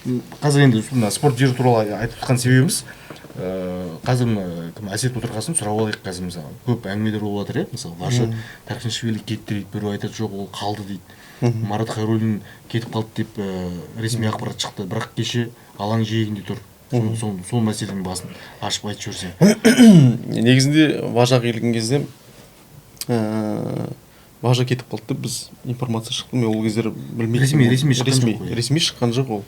Қазір енді мына спорт жері туралы айтып жатқан себебіміз, қазір мына кім, Әсет отырғасын сұрап алайық. Қазір, мысалы, көп әңгімелер болып жатыр, иә. Мысалы, Важа Тархнишвили кетті дейді, біреу айтады, жоқ, ол қалды дейді. Марат Хайруллин кетіп қалды деп ресми ақпарат шықты, бірақ кеше алаң жиегінде тұр. Сол мәселенің басын ашып айтып жіберсең. Негізінде Важаға келген кезде, Важа кетіп қалды деп біз информация шықты, мен ол кездері білмейтінмін. Ресми шыққан ресми, жоқ қой, иә. Ресми шыққан жоқ. Ол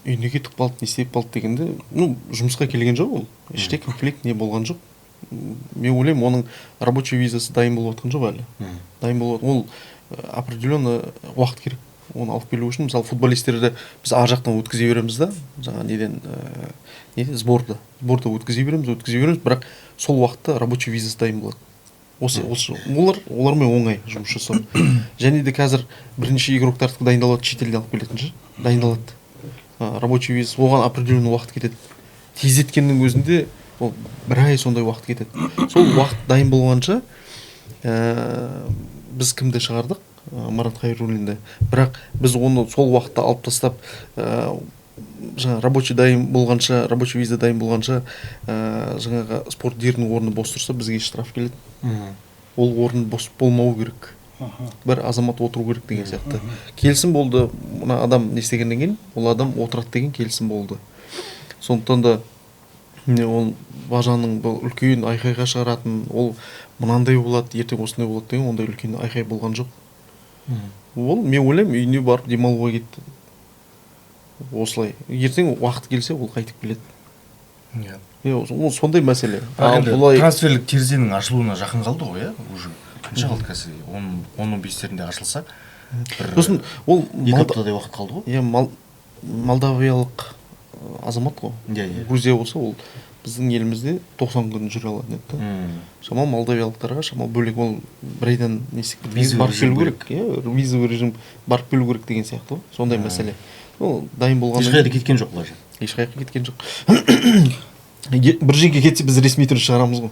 үйіне кетіп қалды, не істеп қалды дегенде, ну, жұмысқа келген жоқ, ол іште конфликт не болған жоқ. Мен ойлаймын, оның рабочий визасы дайын болып жатқан жоқ әлі. Дайын болып, ол определенный уақыт керек оны алып келу үшін. Мысалы, футболистерді біз ар жақтан өткізе береміз да, жаңа неден, не, сборда өткізе береміз, бірақ сол уақытта рабочий визасы дайын болады. Осы олармен оңай жұмыс жасау. Және де қазір бірнеше игроктардікі дайындалады, шетелден алып келетін ше, дайындалады. Рабочий виза, оған определенный уақыт кетеді. Тездеткеннің өзінде ол бір ай сондай уақыт кетеді. Сол уақыт дайын болғанша, біз кімді шығардық? Марат Хайруллинді. Бірақ біз оны сол уақытта алып тастап, жаңа рабочий дайын болғанша, рабочий виза дайын болғанша, жаңағы спорт дирдің орны бос тұрса, бізге штраф келеді. Ол орын бос болмау керек, бір азамат отыру керек деген сияқты келісім болды. Мына адам не істегеннен кейін, ол адам отырады деген келісім болды. Сондықтан да не, ол Важаның бұл үлкен айқайға шығаратын, ол мынандай болады, ертең осындай болады деген ондай үлкен айқай болған жоқ. Ол, мен ойлаймын, үйіне барып демалуға кетті осылай. Ертең уақыт келсе, ол қайтып келеді. Иә, ол сондай мәселе. Бірақ ал енді бұлай трансферлік терезенің ашылуына жақын қалды ғой, иә. Уже қанша қалды қазір? 10, 15-терінде ашылса, бір Сосын ол 2 аптадай уақыт қалды ғой. Иә, молдавиялық азамат қой. иә иә Грузия болса, ол біздің елімізде 90 күн жүре алатын еді да. Шамалы молдавиялықтарға шамалы бөлек, ол бір айдан не істеп кеткен, Визовый барып режим келу керек, иә, визовый режим, барып келу керек деген сияқты ғой. Сондай мәселе. Ол дайын болғаннан Ешқайда кейін- кеткен жоқ былайша. Ешқаяққа кеткен жоқ. Бір жерге кетсе, біз ресми түрде шығарамыз ғой.